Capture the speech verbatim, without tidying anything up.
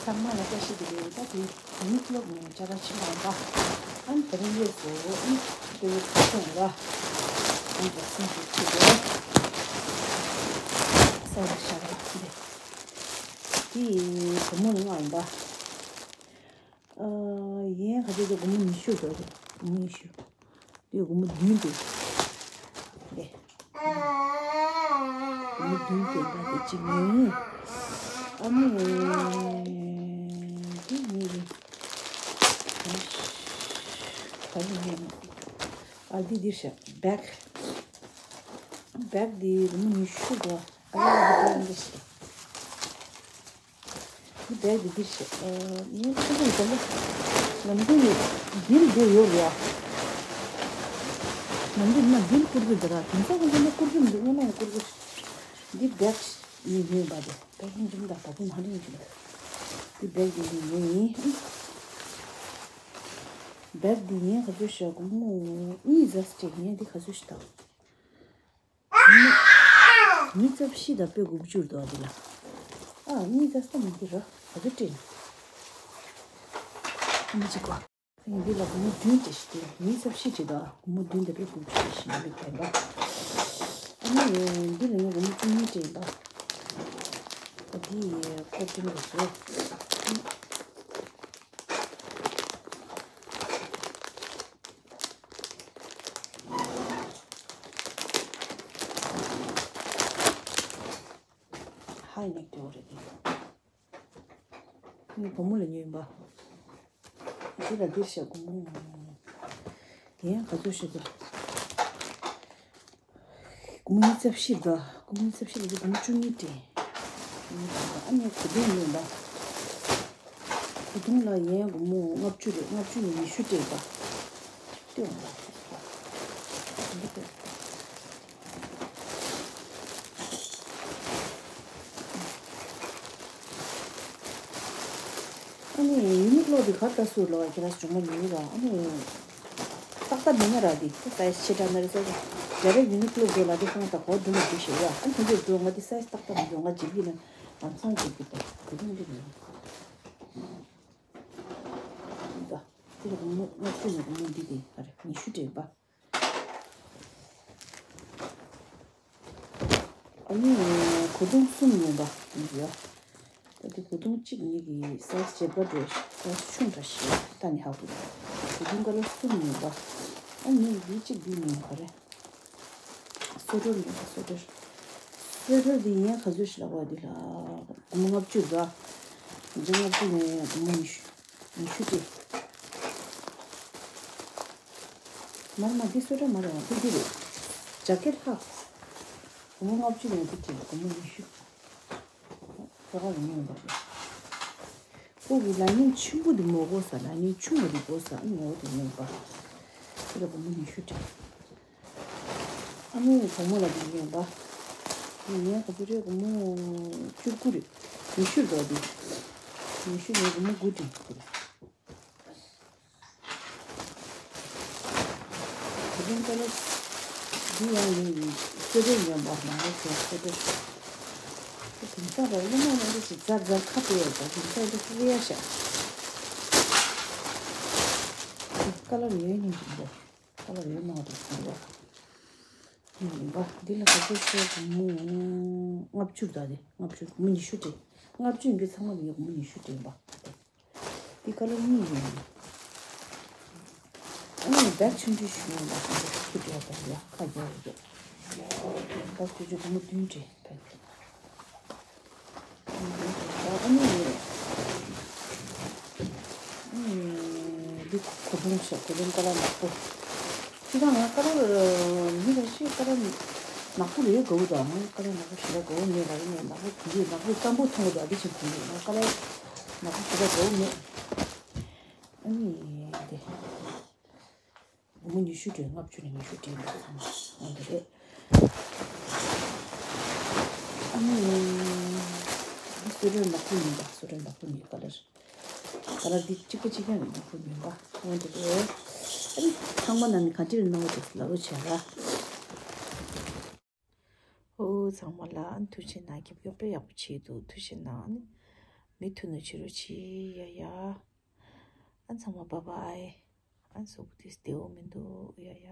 ཚང་མ་ལ་བཀྲ་ཤིས་བདེ་ལེགས། ད་དེ་ཡུ་ཊུབ་ནས་བཅར་བ་ཕྱིན་པ་ཡིན་པ། ཨ་ནི་ད་རིང་ཡོད་ཚོ་ཨ་ནི་ལྟོས་ཚོ་ཁ་སོང་ར། ཨ་ནི་འཇག་སེམས་ཀྱི་ཆེད་དུ་ས་ཡ་ཤ་ར་ཁྱི་རེད། དེ་སྒོར་མོ་ལྔ་ཡིན་པ། ཨ། ཡན་ག་ཚོད་དེ་སྒོར་མོ་ཉི་ཤུ་དགོས་རེད། སྒོར་མོ་ཉི་ཤུ། དེ་སྒོར་མོ་བདུན་དེ། རེད། སྒོར་མོ་བདུན་དེ་འདྲ་དེ་གཅིག་ཡིན། ཨ་ནི། དེ་གཉིས་རེད། ག་རེ་ཡིན། ཨ། འདི་འདིར་བཞག་བེག་བེག་འདི་སྒོར་མོ་ཉི་ཤུ་དགོས། ཨ་ནི་འདི་འདྲ་འདི་ཞིག་འདི་བལ་འདི་འདིར་བྱེད། ཨ། ངས་ཁོ་ཚོ་ལ་ལམ་སྟོན་ནི་འདིར་འདིར་ཡོད་རེད་ཡ། ལམ་སྟོན་ན་འདིར་བསྐུར་གྱི་འདུག་ར། དེང་སང་ཁོ་ཚོ་ན་བསྐུར་གྱི་མི་འདུག་སྔོན་མ་ཡང་བསྐུར་གྱི། འདི་བལ་ཡིན་ཡིན་པ་དེ་བལ་ཡིན་འགྲིམ་དང་བ་དེ་མ་འགྲིམ་གྱི་འདུག་འདི་བལ་འདི་ཡིན་ཡིན། བལ་འདི་ཡིན་ག་ཚོད་བྱ་དགོས་མོ། གཉིས་ཟ་སྤྲད་ངས་འདི་ག་ཚོད་ཞིག་དང་། ཉི་ཤུ་བཞི་དང་དཔེ་དགུ་བཅུ་འདུག་འདི་ལ། ཨ། གཉིས་ཀ་ས་མི་འདི་ར་ག་ཚོད་སྤྲད་ན། ཨ་མ་གཅིག་གོ། ཨ་ནི་འདི་ལ་སྒོར་མོ་བདུན་ཅིག་སྤྲད། ཉི་ཤུ་བཞི་སྤྲད་དང་སྒོར་མོ་བདུན་དང་དཔེ་དགུ་བཅུ་ཞིག་མི་འདུག་གན་པ། ཨ་ནི་འདི་ལ་ངས་སྒོར་མོ་བཅུ་གཉིས་སྤྲད་ཡིན་པ། ཨ། འདི་ཡི་ཀོ་ཏིང་གི་བཟོ། ཧའི་ནེག་ཏུ་རེད། ངས་སྒོར་མོ་ལ་ཉོས་ཡིན་པ། འདི་ལ་འདིར་བཞག་སྒོར་མོ། དེ་ཡང་ག་ཚོད་ཞིག་འདུག་སྒོར་མོ་ཉི་ཤུ་བཞི་འདུག་སྒོར་མོ་ཉི་ཤུ་བཞི་ལ་འདི་སྒོར་མོ་བཅུ་གཉིས་སྤྲད། ཨ་ནི་གོས་ཐུང་ཉོས་ཡིན་པ། གོས་ཐུང་ལ་ཡན་སྒོར་མོ་ལྔ་བཅུ་རེད། ལྔ་བཅུ་ནས་ཉི་ཤུ་སྤྲད་པ། སྟེར་འོང་པ། ཨ་ནི་ཡུ་ནིག་ལོ་དེ་ག་ལྟ་སུ་ལོ་ཁྱེད་རང་སྦྱོང་བ་ཉོས་ར། ཨ་ནི་ཏག་ཏག་མི་ཉན་ར། དེ་སའི་ཛི་ཆེ་དྲགས་ན་རེད་ཟེར། རྒྱ་རེ་ཡུ་ནིག་ལོ་དེ་ལ་དེ་ཧང་ད་གོ་འདུག་མ་འདུག་ཞེས་ཡ། ཨ་ནི་དེ་འདྲ་འདུག་ང་དེ་སའི་ཛི་ཏག་ཏག་མི་འདུག་ང་ཇི་བི་ན། ལམ་སང་ཅིག་གི་ད་དེ་རིང་འདི་མིན། འདི་ད་འདི་ལ་སྒོར་མོ་ལྔ་བཅུ་ནས་སྒོར་མོ་འདི་དེ་ག་རེ་ཉི་ཤུ་སྤྲད་པ། ཨ་ནི་གོས་ཐུང་གསུམ་ཡིན་པ་འདི་ཡ། ད་འདི་གོས་ཐུང་གཅིག་གཉིས་ཀྱི་སའི་ཛི་བརྗེ་པོ་འདྲ། སའི་ཛི་ཆུང་དྲགས་ཤིག་ད་ནི་ཧ་གོ། གོས་ཐུང་ཀ་ལར་གསུམ་ཡིན་པ། ཨ་ནི་འདི་གཅིག་འདི་ཡིན་ག་རེ། སོ་ཊར་ཡིན་པ། སོ་ཊར། སོ་ཊར་འདི་ཡན་ག་ཚོད་ཞིག་ལབ་པ་འདི་ལ། སྒོར་མོ་ལྔ་བཅུ་ཟ། འདི་ལྔ་བཅུ་ནས་སྒོར་མོ་ཉི་ཤུ། ཉི་ཤུ་སྤྲད། མར་མ་འདི་སོ་ཊར་མ་རེད་པ། འདི་འདི་རེད། ཇེ་ཀེཊ་ལྷག་སྒོར་མོ་ལྔ་བཅུ་ནས་འདི་སྤྲད། སྒོར་མོ་ཉི་ཤུ། ཁོ་ག་རེ་ཉོས་པ་རེད། ཁོ་གི་ལ་ནིང་ཆེན་པོ་འདི་མོ་དགོས་ས། ལ་ནིང་ཆུང་བ་འདི་དགོས་ས། ཨ་ནི་ངོ་བོ་དེ་ཉོས་པ། དེ་ལ་སྒོར་མོ་ཉི་ཤུ་སྤྲད། ཨ་ནི་བུ་མོ་ལ་འདི་ཉོས་པ། ངས་ག་ཚོད་རེད། སྒོར་མོ་བཅུ་དགུ་རེད། ཉི་ཤུ་རེད་འདི། ཉི་ཤུ་ནས་སྒོར་མོ་དགུ་སྤྲད་འདི་རེད། དེ་རིང་ཀ་ལ་འདི་ཡང་ཡིན། སོ་ཊར་ཡོད་པ། ནང་ལ་ཁྱེར་སོ་ཊར། དེང་སང་ར་སློབ་མ་ཡང་འདི་ཞིག་ཛར་ཛར་ཁ་སྤྲོད་ཡོད་པ། དེང་སང་འདི་སྤྲོད་ཡ་ཤག་ཀ་ལར་ཡོད་ནི་འདི་འདྲ། ཀ་ལར་ཡོད་མ་འདུག་ཟེར་བ། ཡིན་པ། འདི་ལ་ག་ཚོད་སོ་སྒོར་མོ་ལྔ་བཅུ། ད་དེ་ལྔ་བཅུ། སྒོར་མོ་ཉི་ཤུ་སྤྲད། ལྔ་བཅུ་ཡིན་པའི་ཚང་མ་ལ་ཡོད། སྒོར་མོ་ཉི་ཤུ་སྤྲད་པ། འདི་ཀ་ལར་གཉིས་ཡོད། ཨ་ནི་བེག་ཆུང་ཆུང་ཞིག་ཡོད་པ། ཆུང་ཆུང་སྤྲད་པ་ཡ། ཁ་རྒྱག་རེད། བེག་ཆུང་ཆུང་སྒོར་མོ་བདུན་སྤྲད། བེག་དེ། ཨ་ནི། ཨ་ནི། འདི་གོས་ཐུང་ཞིག་གོས་ཐུང་ཀ་ལར་ནག་པོ། ཁྱེད་རང་ང་ཀ་ལར་མི་རེ་ཞིག་ཀ་ལར་ནག་པོ་རེ་དགོས་འདུག་ང་ཀ་ལར་ནག་པོ་ཞེ་དྲག་དགོས་མེད་པ། ཡིན་ནའི་ནག་པོ་གྱོན་གྱི། ནག་པོ་སྐམ་པོ་མཐོང་གི་འདུག་འདི་བཞིན་གྱོན་གྱི། ང་ཀ་ལར་ནག་པོ་ཞེ་དྲག་དགོས་མེད། ཨ་ནི་འདི། སྒོར་མོ་ཉི་ཤུ་སྤྲད། ལྔ་བཅུ་ནས་ཉི་ཤུ་སྤྲད་འདུག་འོ་འདི་རེད། ཨ་ནི། འདི་སོ་ཊར་ནག་པོ་ཡིན་པ། སོ་ཊར་ནག་པོ་ཉོས། ཀ་ལར། ཀ་ལར་འདི་གཅིག་པ་གཅིག་རྐྱང་རེད། ནག་པོ་ཡིན་པ། འོ་འདི་རེད། ཨ་ནི་ཚང་མ་ནང་ནས་ག་འདྲ་ལ་སྣང་བ་འདུག་ལབ་རོགས་བྱས་ལ། ཨོ་ཚང་མ་ལ་ཐུགས་རྗེ་གནང་། རྒྱབ་སྐྱོར་དཔེ་ཡག་པོ་བྱས་འདུག་ཐུགས་རྗེ་གནང་། ཨ་ནི། མི་མཐུན་ནོ་བྱེད་རོགས་གྱིས་ཡ་ཡ། ཨ་ཚང་མ་བྷའི་བྷའི། ཨ་སོ་པོ་དེ་བདེ་བོ་མི་འདུག་ཡ་ཡ།